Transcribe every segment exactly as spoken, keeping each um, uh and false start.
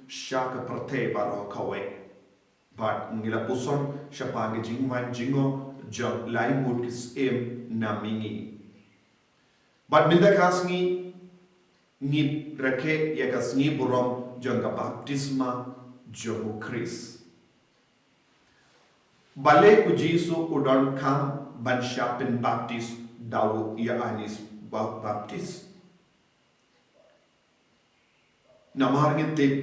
sha ka pyrthei baroh kawei. Bad ngi la puson shaphang ka jingwan jingong jong lai ngut ki syiem na mihngi. Bad mynta ka sngi ngi rakhe ïa ka sngi burom jong ka baptisma jong u Khrist. Balei u Jisu u donkam ban shah pynbaptis da u Ïoannis ba-, Baptis? Namar ngi tip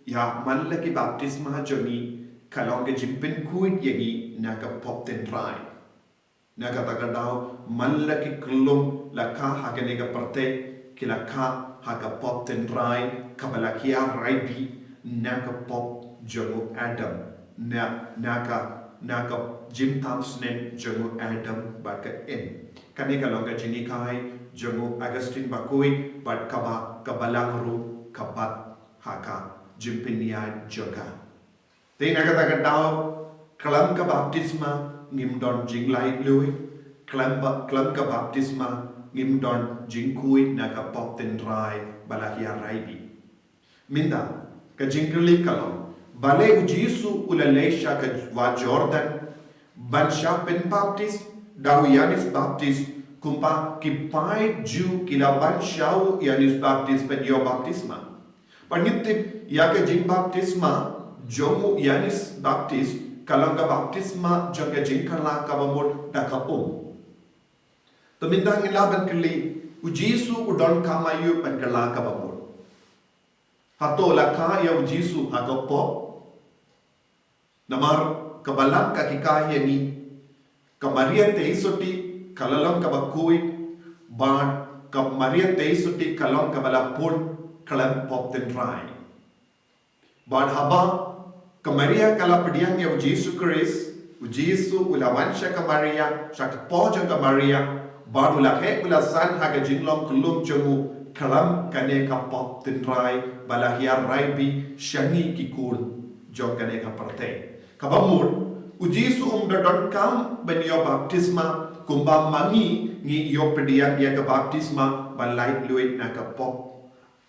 ïa man la ki baptisma jong ngi ka long ka jingpynkhuid ïa ngi na ka pop tynrai. Na kata ka daw man la ki khyllung la kha ha kane ka pyrthei ki la kha ha ka pop tynrai kaba la hiar rai bih na ka pop jong u Adam, na, na ka, na ka jingtam snem jong u Adam bad ka Eve. Kane ka long ka jinghikai jong u Augustine Bakhuid bad kaba, ka Balang ruh ka bat ha ka jingpynïaid jong ka. Te na kata ka daw khlem ka baptisma ngim don jinglaitluid, khlem ba, khlem ka baptisma ngim don jingkhuid na ka pop tynrai ba la hiar rai bih. Mynta ka jingkylli ka long, balei u Jisu u la leit sha ka wah Jordan ban shah pynbaptis da u Ïoannis Baptis, kumba ki paid Jiw ki la wan sha u Ïoannis Baptis ban ïoh baptisma? Bad ngi tip ïa ka jingbaptisma jong u Ïoannis Baptis ka long ka baptisma jong ka jingkylla kaba mut da ka um. To mynta ngi lah ban kylli, u Jisu u donkam aïu ban kylla kaba mut? Hato la kha ïa u Jisu ha ka pop? Namar ka Balang ka hikai ïa ngi, ka Maria Theisotti ka la long kaba khuid, bad ka Maria Theisotti ka long kaba la pun khlem pop tynrai. Bad haba ka Maria ka la pdiang ïa u Jisu Khrist, u Jisu u la wan sha ka Maria, sha ka pop jong ka Maria, bad u la heh u la san ha ka jinglong khyllung jong u khlem kane ka pop tynrai ba la hiar rai bih sha ngi ki khun jong kane ka pyrthei. Kaba mut, u Jisu um da donkam ban ïoh baptisma kumba ma ngi ngi ïoh pdiang ïa ka baptisma ban laitluid na ka pop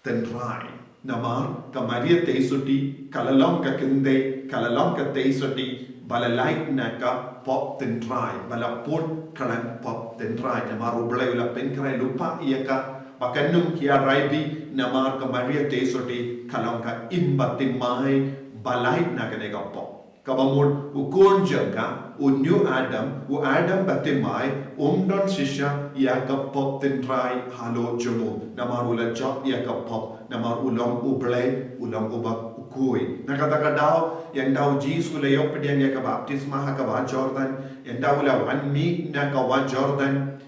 tynrai. Namar ka Maria Theisotti ka la long ka kynthei, ka la long ka Theisotti ba la lait na ka pop tynrai, ba la pun khlem pop tynrai. Namar u Blei u la pynkhreh lypa ïa ka ba kan ym hiar rai bih, namar ka Maria Theisotti ka long ka im ba thymmai ba lait na kane ka pop. Kaba mut u khun jong ka, u new Adam, u Adam ba thymmai, um don shisha ïa ka pop tynrai halor jong u, namar u la jop ïa ka pop, namar u long u Blei, u long uba u khuid. Na kata ka daw, ynda u Jisu u la ïoh pdiang ïa ka baptisma ha ka wah Jordan, ynda u la wan mih na ka wah Jordan,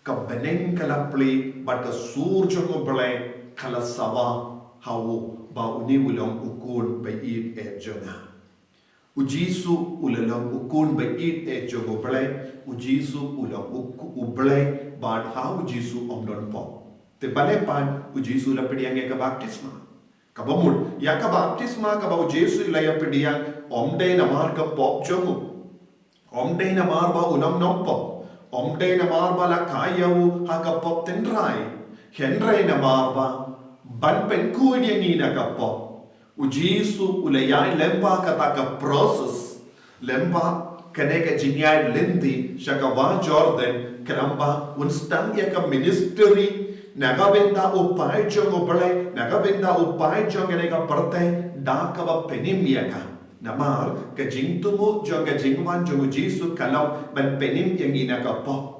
ka bneng ka la plie bad ka sur jong u Blei ka la sawa ha u ba une u long u khun ba ïeit eh jong nga. U Jisu u la long u khun ba ïeit eh jong u Blei, u Jisu u long u, u Blei bad ha u Jisu ym don pop. Te balei pat u Jisu u la pdiang ïa ka baptisma? Kaba mut, ïa ka baptisma kaba u Jisu u la ïa pdiang ym dei namar ka pop jong u. Ym dei namar ba u long nongpop. Ym dei namar ba la kha ïa u ha ka pop tynrai. Hynrei namar ba ban pynkhuid ïa ngi na ka pop. U Jisu u la ïaid lyngba kata ka process, lyngba kane ka jingïaid lynti sha ka wah Jordan, khnang ba un sdang ïa ka ministry na ka bynta u paid jong u Blei, na ka bynta u paid jong kane ka pyrthei, da kaba pynim ïa ka. Namar ka jingthmu jong ka jingwan jong u Jisu ka long ban pynim ïa ngi na ka pop.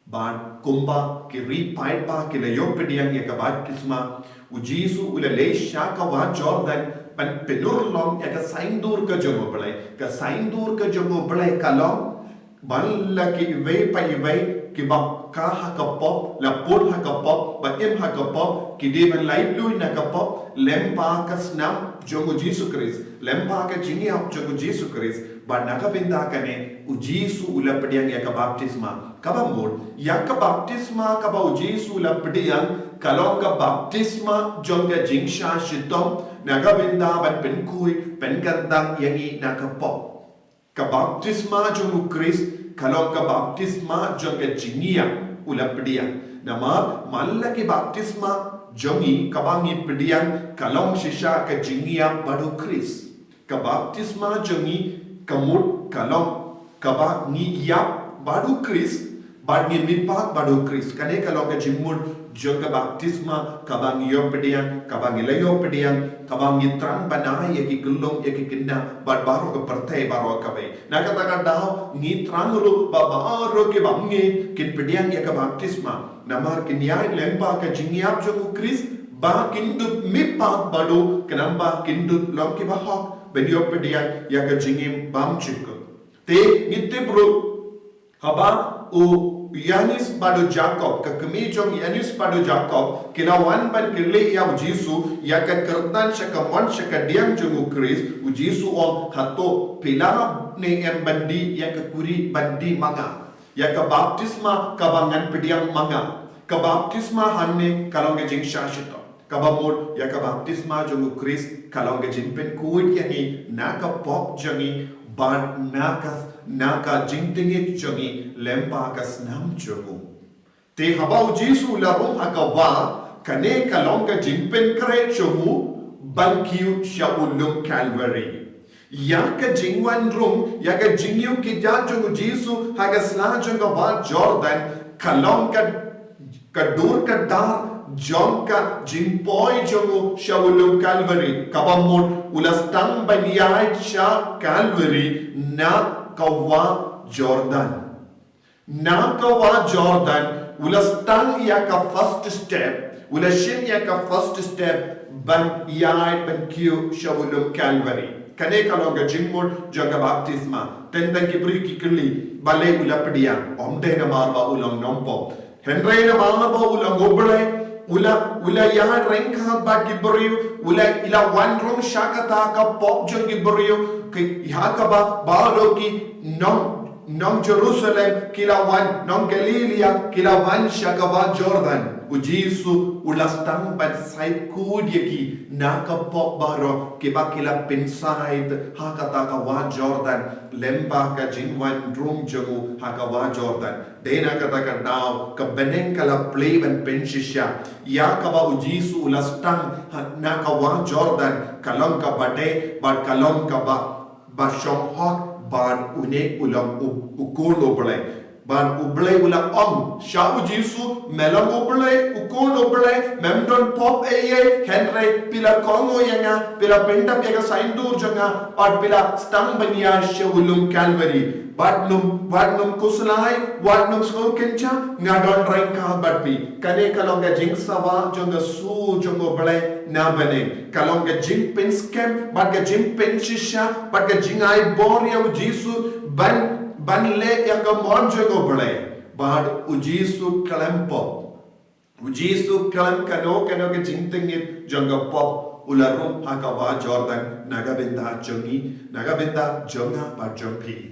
Bad kumba ki ri paidbah ki la ïoh pdiang ïa ka baptisma, u Jisu u la leit sha ka wah Jordan ban pynurlong ïa ka saiñdur ka jong u Blei. Ka saiñdur ka jong u Blei ka long, man la kiwei pa iwei kiba kha ha ka pop, la pun ha ka pop, ba im ha ka pop, ki dei ban laitluid na ka pop lyngba ka snam jong u Jisu Khrist, lyngba ka jingïap jong u Jisu Khrist. Bad na ka bynta kane u Jisu u la pdiang ïa ka baptisma. Kaba mut, ïa ka baptisma kaba u Jisu u la pdiang ka long ka baptisma jong ka jingshah shitom na ka bynta ban pynkhuid pynkyntang ïa ngi na ka pop. Ka baptisma jong u Khrist ka long ka baptisma jong ka jingïap u la pdiang. Namar man la ki baptisma jong ngi kaba ngi pdiang ka long shisha ka jingïap bad u Khrist. Ka baptisma jong ngi ka mut ka long kaba ngi ïap bad u Khrist, bad ngi mihpat bad u Khrist. Kane ka long ka jingmut jong ka baptisma kaba ngi ïoh pdiang, kaba ngi la ïoh pdiang, kaba ngi thrang ban ai ïa ki khyllung, ïa ki khynnah bad baroh ka pyrthei baroh kawei. Na kata ka daw ngi thrang ruh ba baroh ki bangeit kin pdiang ïa ka baptisma. Namar kin ïai lyngba ka jingïap jong u Khrist ba kin dup mihpat bad u, khnang ba kin dup long ki bahok ban ïoh pdiang ïa ka jingim bymjukut. Te ngi tip ruh haba u Ïanis bad u Jakob, ka kmie jong u Ïanis bad u Jakob, ki la wan ban kylli ïa u Jisu ïa ka kyrdan sha ka mon sha ka diang jong u Khrist, u Jisu u ong, hato phi lah ne em ban die ïa ka kuri ban die ma nga ïa ka baptisma kaba ngan pdiang ma nga? Ka baptisma hangne ka long ka jingshah shitom. Kaba mut ïa ka baptisma jong u Khrist ka long ka jingpynkhuid ïa ngi na ka pop jong ngi bad na ka, na ka jingtngit jong ngi lyngba ka snam jong u. Te haba u Jisu u la rung ha ka wah, kane ka long ka jingpynkhreh jong u ban kiew sha u lum Kalbari. Ïa ka jingwan rung, ïa ka jingkiew kjat jong u Jisu ha ka sla jong ka wah Jordan, ka long ka, ka dur ka dar jong ka jingpoi jong u sha u lum Kalbari. Kaba mut u la sdang ban ïaid sha Kalbari na ka wah Jordan. Na ka wah Jordan, u la sdang ïa ka first step, u la shim ïa ka first step ban ïaid ban kiew sha u lum Kalbari. Kane ka long ka jingmut jong ka baptisma. Teng teng ki briew ki kylli, balei u la pdiang? Ym dei namar ba u long nongpop. Hynrei namar ba u long u Blei, u la, u la ïaid ryngkat bad ki briew, u la, i la wan rung sha kata ka pop jong ki briew, ki, ha kaba baroh ki nong nong Jerusalem ki la wan, nong Galilaia ki la wan sha ka wah Jordan. U Jisu u la sdang ban shait khuid ïa ki na ka pop baroh kiba ki la pynshait ha kata ka wah Jordan, lyngba ka jingwan rung jong u ha ka wah Jordan. Dei na kata ka daw ka bneng ka la plie ban pynshisha ïa kaba u Jisu u la sdang ha, na ka wah Jordan, ka long kaba dei bad ka long kaba ba shong hok bad une u long u, u Khun u Blei. Bad u Blei u la ong sha u Jisu, me long u Blei, u Khun u Blei, mem don pop ei ei, hynrei phi la kohnguh ïa nga, phi la pyndap ïa ka saiñdur jong nga, bad phi la sdang ban ïaid sha u lum Kalbari. Wat nym, wat nym khuslai, wat nym sngewkynjah, nga don ryngkat bad phi. Kane ka long ka jingsawa jong ka sur jong u Blei na bneng. Ka long ka jingpynskhem bad ka jingpynshisha bad ka jingai bor ïa u Jisu ban, ban leh ïa ka mon jong u Blei. Bad u Jisu khlem pop. U Jisu khlem kano kano ka jingtngit jong ka pop, u la rung ha ka wah Jordan na ka bynta jong ngi, na ka bynta jong nga bad jong phi.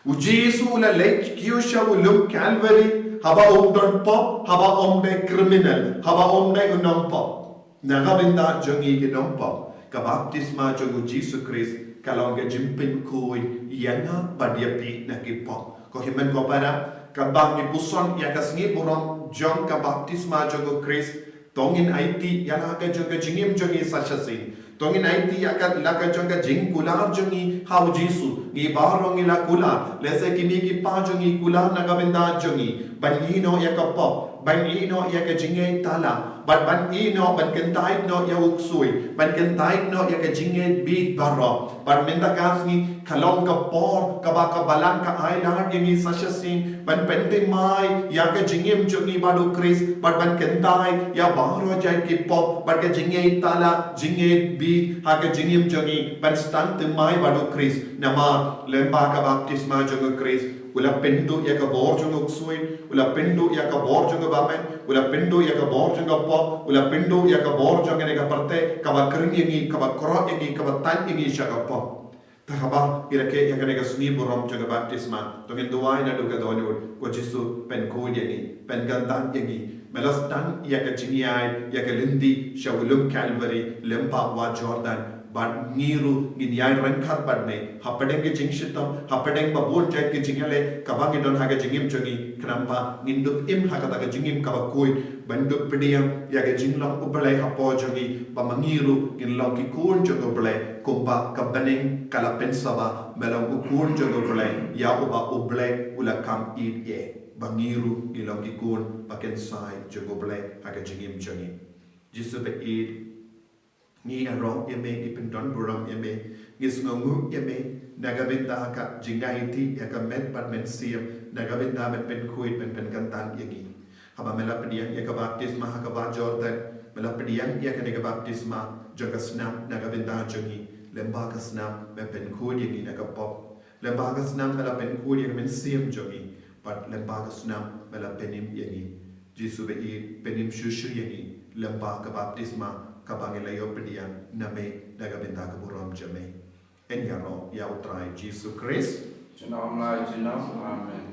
U Jisu u la leit kiew sha u lum Kalbari haba um don pop, haba um dei criminal, haba um dei u nongpop. Na ka bynta jong ngi ki nongpop, ka baptisma jong u Jisu Khrist ka long ka jingpynkhuid ïa nga bad ïa phi na ki pop. Ko hynmen ko para, kaba ngi puson ïa ka sngi burom jong ka baptisma jong u Khrist, to ngin aiti ïa la ka jong ka jingim jong ngi sa shisien. To ngin aiti ïa ka la ka jong ka jingkular jong ngi ha u Jisu. Ngi baroh ngi la kular, lehse ki mei ki pa jong ngi kular na ka bynta jong ngi. Ban ïehnoh ïa ka pop, ban ïehnoh ïa ka jingïeit thala, bad ban ïehnoh, ban kyntait noh ïa u ksuid, ban kyntait noh ïa ka jingïeit bieit baroh. Bad mynta ka sngi ka long ka por kaba ka Balang ka ailad ïa ngi sa shisien ban pynthymmai ïa ka jingim jong ngi bad u Khrist, bad ban kyntait ïa baroh jait ki pop bad ka jingïeit thala, jingïeit bieit ha ka jingim jong ngi, ban sdang thymmai bad u Khrist. Namar lyngba ka baptisma jong u Khrist, u la pynduh ïa ka bor jong u ksuid, u la pynduh ïa ka bor jong ka bymman, u la pynduh ïa ka bor jong ka pop, u la pynduh ïa ka bor jong kane ka pyrthei kaba khring ïa ngi, kaba khroh ïa ngi, kaba tan ïa ngi sha ka pop. Te haba ngi rakhe ïa kane ka sngi burom jong ka baptisma, to ngin duwai naduh ka dohnud, ko Jisu pynkhuid ïa ngi, pynkyndang ïa ngi. Me la sdang ïa ka jingïaid ïa ka lynti sha u lum Calvary lyngba wa Jordan, bad ngi ruh ngin ïaid ryngkat bad me hapdeng ka jingshitom, hapdeng ba bun jait ka jingïaleh kaba ngi don ha ka jingim jong ngi, khnang ba ngin dup im ha kata ka jingim kaba khuid ban dup pdiang ïa ka jinglong U Blei hapoh jong ngi, ba ma ngi ruh ngin long ki khun jong U Blei kumba ka bneng ka la pynsngew ba me long u khun jong U Blei, ïa uba U Blei u la kham ïeit ïa, ba ngi ruh ngi long ki khun ba kynsai jong U Blei ha ka jingim jong ngi. Jisu ba ïeit, ngi ïaroh ïa me, ngi pyndonburom ïa me, ngi sngewnguh ïa me na ka bynta ka jingïaid ïa ka met bad mynsiem, na ka bynta ban pynkhuid ban pynkyntang ïa ngi. Haba me la pdiang ïa ka baptisma ha ka bah Jordan, me la pdiang ïa kane ka baptisma jong ka snam na ka bynta jong ngi. Lyngba ka snam me pynkhuid ïa ngi na ka pop. Lyngba ka snam me la pynkhuid ïa ka mynsiem jong ngi. Bad lyngba ka snam me la pynim ïa ngi. Jisu ba ïeit, pynim shuh shuh ïa ngi lyngba ka baptisma kaba ngi la ïoh pdiang na me na ka bynta ka burom jong me. Yn ïaroh ïa U Trai Jisu Khrist. Junom la junom. Amen.